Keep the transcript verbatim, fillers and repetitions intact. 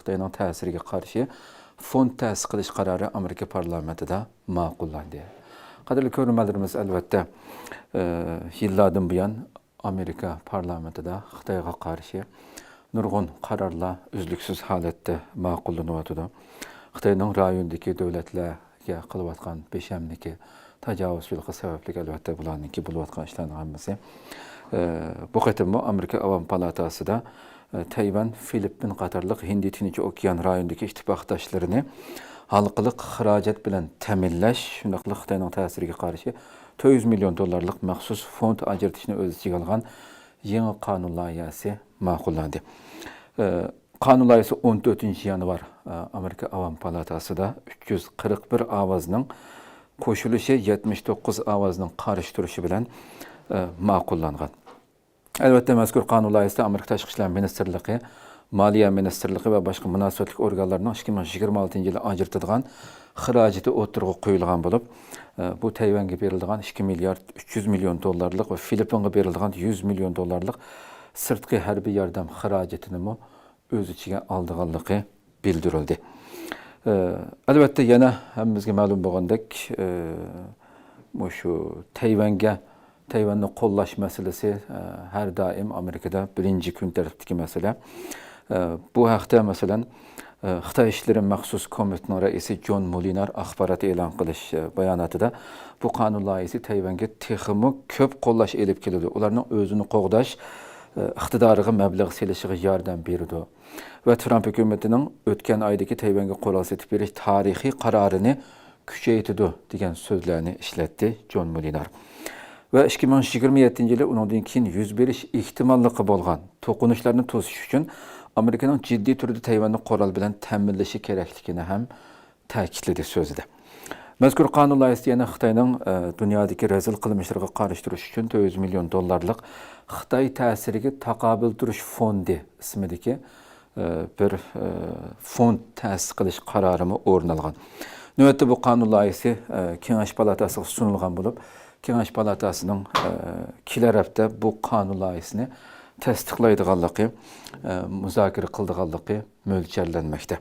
خىتاينىڭ تەسىرىگە قارشى فوند تەسىس قىلىش قارارى ئامېرىكا پارلامېنتىدا ماقۇللاندى. قەدىرلىك كۆرۈرمەنلىرىمىز، ئەلۋەتتە، ئە، يىللاردىن بۇيان ئامېرىكا پارلامېنتىدا خىتايغا قارشى نۇرغۇن قارارلار ئۈزلۈكسىز ھالەتتە ماقۇللىنىۋاتىدۇ. خىتاينىڭ رايوندىكى دۆلەتلەرگە قىلىۋاتقان بېشەملىكى، تاجاۋۇزچىلىقى سەۋەبلىك، ئەلۋەتتە، بۇلارنىڭكى بولۇۋاتقان ئىشلارنىڭ ھەممىسى. ئە، بۇ قېتىممۇ ئامېرىكا ئاۋام پالاتاسىدا، ئە، تەيۋەن، فىلىپپىن قاتارلىق ھىندى تىنچ ئوكيان رايونىدىكى ئىتتىپاقداشلىرىنى ھالقىلىق خىراجەت بىلەن تەمىنلەش، شۇنداقلا خىتاينىڭ تەسىرىگە قارشى تۆت يۈز مىليون دوللارلىق مەخسۇس فوند ئاجرىتىشنى ئۆز ئىچىگە ئالغان يېڭى قانۇن لايىھەسى ماقۇللاندى. ئە، قانۇن لايىھەسى ئون تۆتىنچى يانۋار، ئە، ئامېرىكا ئاۋام پالاتاسىدا ئۈچ يۈز قىرىق بىر ئاۋازنىڭ قوشۇلۇشى، يەتمىش توققۇز ئاۋازنىڭ قارشى تۇرۇشى بىلەن، ئە، ماقۇللانغان. ئەلۋەتتە، مەزكۇر قانۇن لايىھەسىدە ئامېرىكا تاشقى ئىشلار مىنىستىرلىقى، مالىيە مىنىستىرلىقى ۋە باشقا مۇناسىۋەتلىك ئورگانلارنىڭ ئىككى مىڭ يىگىرمە ئالتىنچى يىلى ئاجرىتىدىغان خىراجىتى ئوتتۇرىغا قويۇلغان بولۇپ، ئە، بۇ تەيۋەنگە بېرىلىدىغان ئىككى مىليارد ئۈچ يۈز مىليون دوللارلىق ۋە فىلىپپىنغا بېرىلىدىغان يۈز مىليون دوللارلىق سىرتقى ھەربىي ياردەم خىراجىتىنىمۇ ئۆز ئىچىگە ئالىدىغانلىقى بىلدۈرۈلدى. ئە، ئەلۋەتتە، يەنە ھەممىمىزگە مەلۇم بولغاندەك، ئە، مۇشۇ تەيۋەنگە، تەيۋەننى قوللاش مەسىلىسى، ئە، ھەر دائىم ئامېرىكىدا بىرىنچى كۈن تەرتىپتىكى مەسىلە. ئە، بۇ ھەقتە، مەسىلەن، ئە، خىتاي ئىشلىرى مەخسۇس كومىتېتىنىڭ رەئىسى جون مۇلىنار ئاخبارات ئېلان قىلىش، ئە، باياناتىدا، بۇ قانۇن لايىھەسى تەيۋەنگە تېخىمۇ كۆپ قوللاش ئېلىپ كېلىدۇ، ئۇلارنىڭ ئۆزىنى قوغداش، ئە، ئىقتىدارىغا مەبلەغ سېلىشىغا ياردەم بېرىدۇ ۋە ترامپ ھۆكۈمىتىنىڭ ئۆتكەن ئايدىكى تەيۋەنگە قورال سېتىپ بېرىش تارىخىي قارارىنى كۈچەيتىدۇ، دېگەن سۆزلەرنى ئىشلەتتى جون مۇلىنار. ۋە ئىككى مىڭ يىگىرمە يەتتىنچى يىلى ئۇنىڭدىن كېيىن يۈز بېرىش ئېھتىماللىقى بولغان توقۇنۇشلارنى توسۇش ئۈچۈن ئامېرىكىنىڭ جىددىي تۈردە تەيۋەننى قورال بىلەن تەمىنلىشى كېرەكلىكىنى ھەم تەكىتلىدى سۆزىدە. مەزكۇر قانۇن لايىھەسىدە يەنە خىتاينىڭ، ئە، دۇنيادىكى رەزىل قىلمىشلىرىغا قارشى تۇرۇش ئۈچۈن تۆت يۈز مىليون دوللارلىق خىتاي تەسىرىگە تاقابىل تۇرۇش فوندى ئىسمىدىكى، ئە، بىر، ئە، فوند تەسىس قىلىش قارارىمۇ ئورۇن ئالغان. نۆۋەتتە بۇ قانۇن لايىھەسى، ئە، كېڭەش پالاتاسىغا سۇنۇلغان بولۇپ، كېڭەش پالاتاسىنىڭ، ئە، كېلەر ھەپتە بۇ قانۇن لايىھەسىنى تەستىقلايدىغانلىقى، ئە، مۇزاكىرە قىلىدىغانلىقى مۆلچەرلەنمەكتە.